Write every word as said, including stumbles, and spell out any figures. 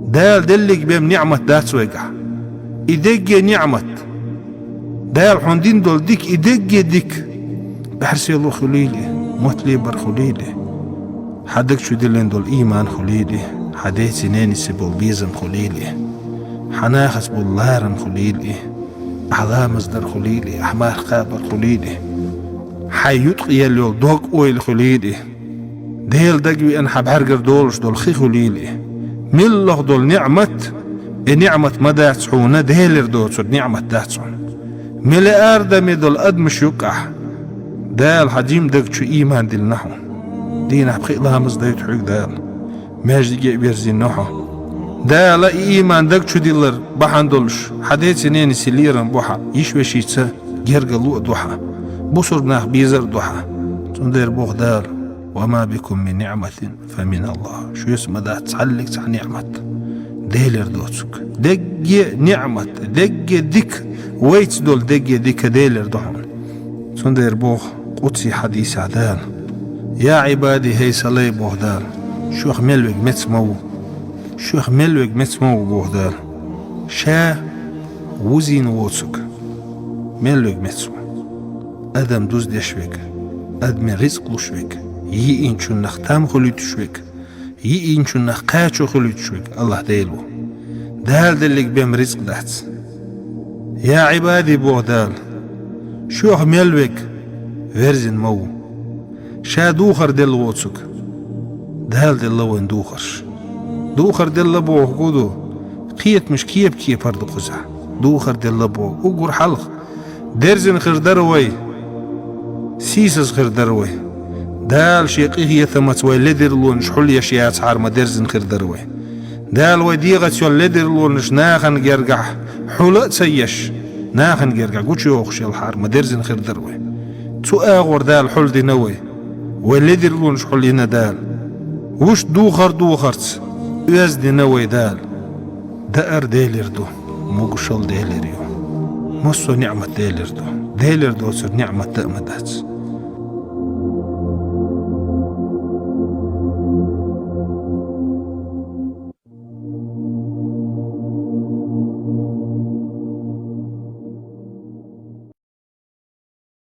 Дала деллиг бем ниӀмат дац вайгахь. И дегге ниӀмат. Дала хьуна дин долу дика, и дегге дика. БӀаьрсел хуьлийла и, мотт лебар хуьлийла и. Хьан даг чу диллина долу ийман хуьлийла и, хьан деца-ненаца болу безам хуьлийла и. Хьан нахаца болу ларам хуьлийла и. Ахь ламаз дар хуьлийла и, ахь марха кхабар хуьлийла и. Хьайн юткъа елла йолу дог-ойла хуьлийла и. Делан дагавеана хьан бӀаьргара долуш долу хи хуьлийла и. Милла долу ниӀмат, и ниӀмат ма дац хьуна, Делера доцург ниӀмат дац хьуна. Миллиардами долу адамаш юккъехь, Дала хьан жима даг чу ийман диллина хьуна. Дийнахь пхи а ламаз дайта хьоьга Дала. Маьждиге а верзийна хьо. Дала и ийман даг чу диллар бахьана долуш, хьан деца-ненаца лерам бу хьан, йиша-вешица гергарло а ду хьан, бусурба нах безар а ду хьан. Цундела боху Дала: «Ва ма бикум мин ниӀматин фа мин Аллах». Шуьца ма дац цхьаллиг цхьа ниӀмат, Делера доцург. Дегге ниӀмат, дегге дика, вайца долу дегге дика Делера ду хьуна. Цундела боху къудси хьадисехь Дала: «Я Ӏибади, хӀей сан лай, — боху Дала, — шух мел верг меца ма ву. Шух мел верг меца ма ву, — боху Дала. — Ша вузийна воцург мел верг меца ву. Адам дуздеш верг, адаман рицкъ луш верг, йиъначунах там хуьлуьйтуш верг, йиъначунах кхачо хуьлуьйтуш верг Аллах Дела ву. Дала деллиг бем рицкъ дац. Я Ӏибади, — боху Дала, — шух мел верг верзина ма ву. Ша духар делла воцург». Дала делла вайн духарш. Духар делла бохург хӀун ду? Кхетамаш кепа-кепара ду кхузахь. Духар делла боху. Уггар хьалха дерзина хир дара вай, сийсаза хир дара вай. Дала Шен къинхетамца вай ледарлонаш хьулъеш яцахьара ма дерзина хир дара вай. Дала вай дегӀаца йолу ледарлонаш нахана гергахь хьула а ца еш, нахана гергахь гучуйохуш елхьара ма дерзина хир дара вай. Цу агӀор Дала хьулдина вай. Вай ледарлонаш хьулйина Дала. Вуьшта духар-духарца оьздина вай Дала. Даар Делера ду, могушалла Делера ю. Массо а ниӀмат Делера ду. Делера доцург ниӀмат даа ма дац.